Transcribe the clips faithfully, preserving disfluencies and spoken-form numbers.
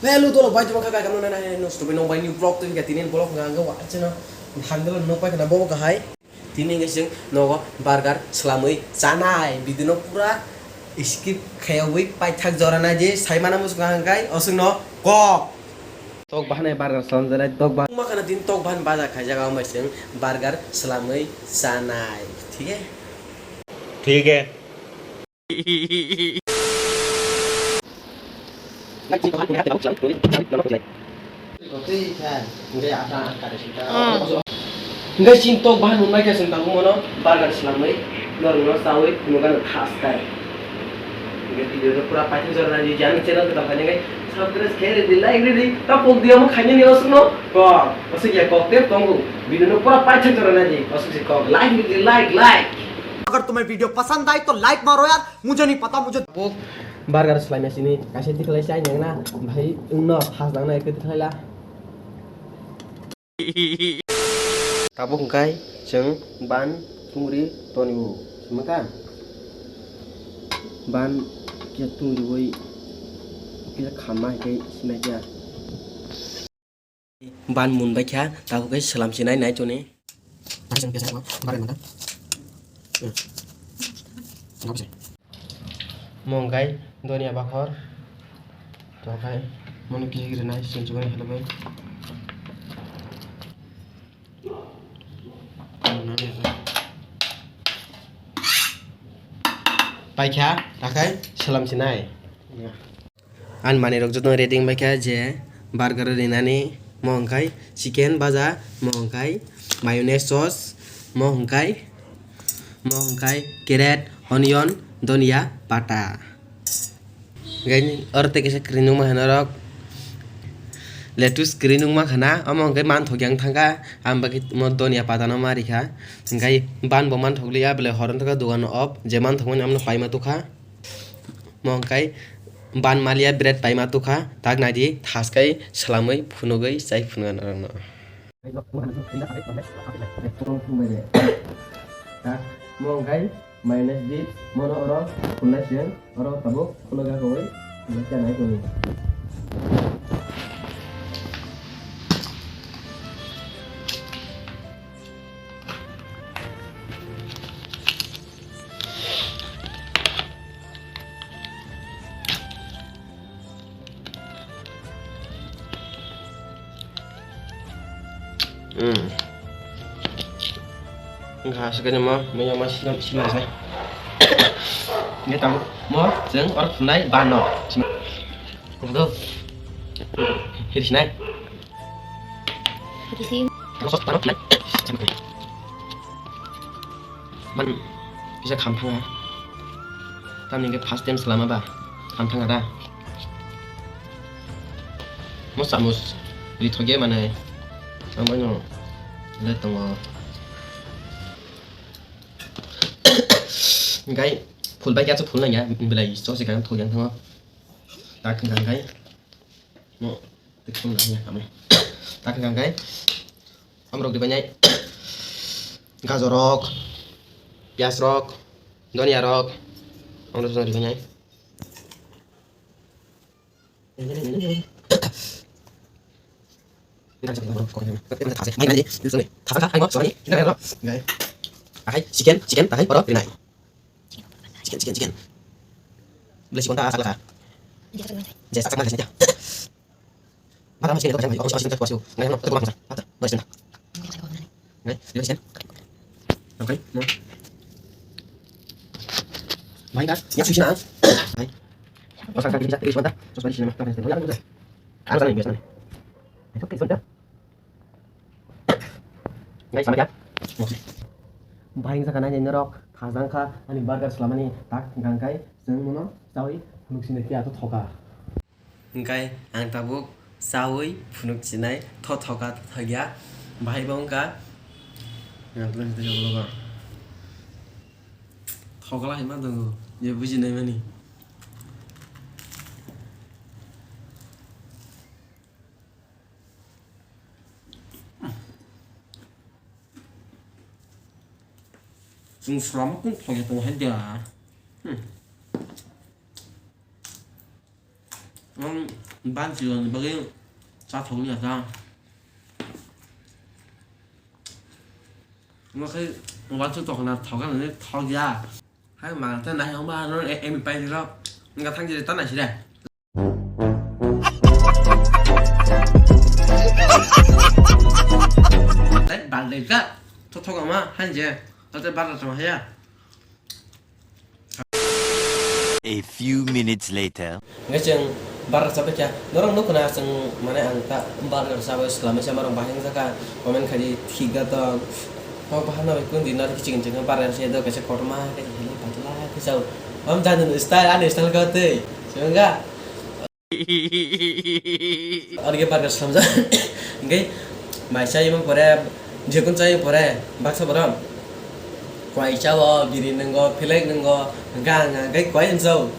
Hello, dolo bai tuma kaka kamo nana he no story no bai new vlog to tini vlog nga nga wa chena handle no pai kana bobo kahai. Tini nge sing nogo burger slamui chanai bidino pura skip khayawui paithak jora na je sai mana musu kahang kai osung no kok. Tok bahane burger slam jara tok bah. Ma kana tin tok bahan baja khaijak ang bai sing burger slamui chanai. Thik hai? Thik hai. Hingke chini tok bahan hwnbai khe chwng tabuk mono burger slamwi norokno chawi phunukgwi ano thas khe. Hingke video no pura paithak jora nai di, ani channel kwtal khainai khe subscribe khe rwdi, like rwdi, ta pok diya mo khainani oswkno kok, oswk ya kok tei tongo. Video no pura paithak jora nai di, oswk se kok, like rwdi, like, like. अगर तुम्हें वीडियो पसंद आई तो लाइक मारो यार, मुझे नहीं पता, मुझे Tabuk burger slamya sini kaisa tikhlai sai nangna bhai wngno has nangna ekhe tikhlai la. Tabuk hwnkhe chwng ban tungri tonio sima kha. Ban kisa tungriwi kisa khamma hai khe sinai kha. Ban mun bai kha, tabuk khe slam sinai nai toni. Mo hwnkhe donia bakhor, tokhai mono kisa kisa nai sinchukmani helai bai. Paikha, takhai slam sinai. Ani manwi rok jotono ready wngbai kha je burger rinani, mo hwnkhe chicken baja, mo hwnkhe mayonnaise sauce, mo hwnkhe, mo hwnkhe carrot, onion, donia, pata. Hwnkhe oro tei kaisa kwrwi nukma hwnwi norok lettuce kwrwi nukma khwna, omo hwnkhe manthokya wng thangkha, ang bagwi mo donia patano ma rikha. Hwnkhe ban bo manthokliya, belai hor wng thangkha dogan off, je manthokmani omono paima tukha. Mo hwnkhe ban malia bread paima tukha, tak naidi thas khai swlamwi phunugwi chai phunukha norokno. Tak mo hwnkhe mayonnaise dips, mono oro phunlai se, oro tabuk phunuga koi, phunlai se nai tongwi. Hmm. Wngkha aswk khe mo, mui ma sila, sila sai. Nge tamo, mo, chwng oro phunai ban no. Sima. Nado. Hiri sinai. Hiri sin. Tamo sok, tamo phunai. Man, kisa kham thanga. Tamni hwnkhe first time swlama ba, kham thanga da. Mo samus, rithok ye mane, ang boino le tongo. Hwnkhe phul bai khe phul nangya, belai chosi kang thok yang thango. Tak hwnkha hwnkhe. No, tik phone na ya kame. Tak hwnkha hwnkhe. Amrok dibai nai. Gajor rok, piyaj rok, donia rok. Amrok dibai nai. Akai chicken, chicken, akai oro rinai. Chicken, chicken, chicken. Boleh si konta asal kah? Jadi asal mana saja. Mana masih ada yang masih masih masih masih. Nggak, nggak, tetap masih. Ada, boleh sih. Nggak, boleh sih. Oke, mau. Baik, kan? Ya, sushi nah. Baik. Pasang kaki bisa, terus mantap. Terus balik sini, mah. Terus balik sini. Ada sana, biasa nih. Itu, itu, itu. Guys, sama ya. Bahai wngkha nai norok thajang kha ani burger swlamani tak hwnkha hwnkhe chwng mono chawi phunuk sinai phiya to thoka. Hwnkhe ang tabuk chawi phunuk sinai tho thoka thokya bahai bo wngkha. Thokla hai ma tongo je bujinai mani. Chwng swramo kung thokya tongo hai da. Hmm. Ang Ban chikon bagwi cha thok liya ta. Mo khe mo ban chu tokna thok ani thok ya. Hai ma ta nai hong ba no e mi pai ro. Nga thang je ta nai si re. Dai bal dai ka. Tho tho ma han je. Ta te bar ta ma ya. A few minutes later. Ngai cheng bar cha bekya. Norong nuk na cheng mane ang ta bar cha bai slam cha marong bahing jaka. Comment khai di thik da to. Ho bahana bai kun di na ching ching bar cha do kaisa kotma kaisa hili patla kaisa. Am dan style ani style ka te. Cheng ga. Ani ke burger samjak. Hingke mai chai mo pore, jekun chai pore, baksa borom. Kwai chao, biri nungo, phelek nungo, hingke ang hingke kwai ang chao.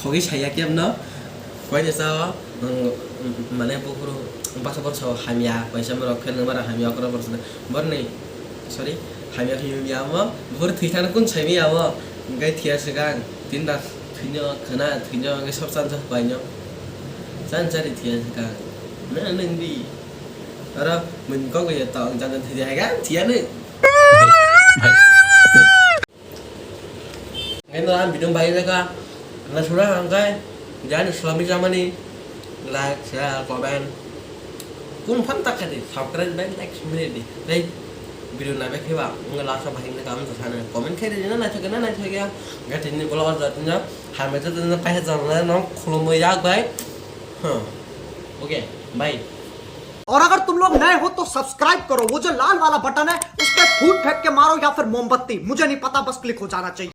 Khogwi saya kebo no, kwai ni chao, mane buphuru baksa bor chao hamya, kwai chamo rok phelek nangma rok hamya okra bor chana. Borni, sorry, hamya hamya mo, buphuru thwi thana kun chai mi abo, hingke thia swkang, tin dak. Thwino khwna, thwino hwnkhe sob chansa khlainw. Chansa ri thwiya kha. Na nwng di. Oro mung kok ya tong jang thwiya kha, thwiya nwng. Ngai no ang bidung bai kha. Na sura ang kai. Jan Islami jamani. Like, share, comment. Kun phan tak kha di. Subscribe bai like sumri di. Dai. Video na bai khe ba. Ngai last bai hinna kam ta sana. Comment khe di na na thok na na thok ya. Ngai tini bolo order tini. Hamya to tini paisa jang na no khulumwi yak bai. Huh. Okay. Bye. और अगर तुम लोग नए हो तो सब्सक्राइब करो, वो जो लाल वाला बटन है उस पर फूट फेंक के मारो या फिर मोमबत्ती, मुझे नहीं पता, बस क्लिक हो जाना चाहिए।